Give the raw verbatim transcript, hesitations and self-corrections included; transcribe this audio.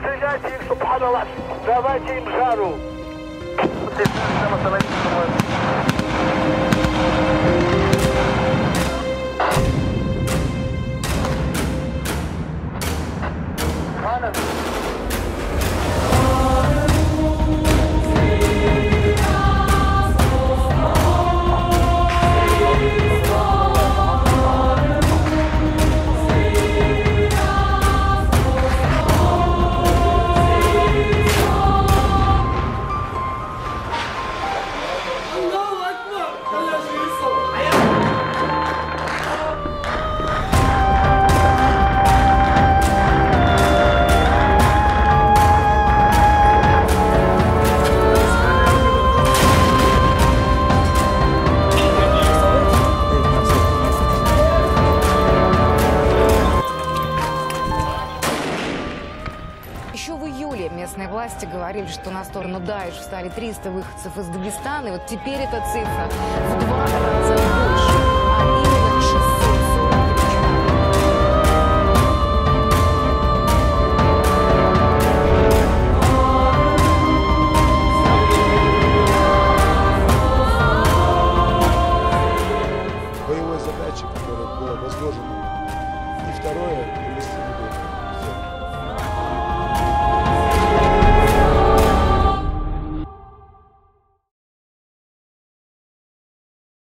Стреляйте им, субханаллах. Давайте им жару. Еще в июле местные власти говорили, что на сторону Даиш встали триста выходцев из Дагестана, и вот теперь эта цифра в два раза больше, а именно шестьсот сорок три человека. Боевой задачи, которая была возложена, и второе, привести в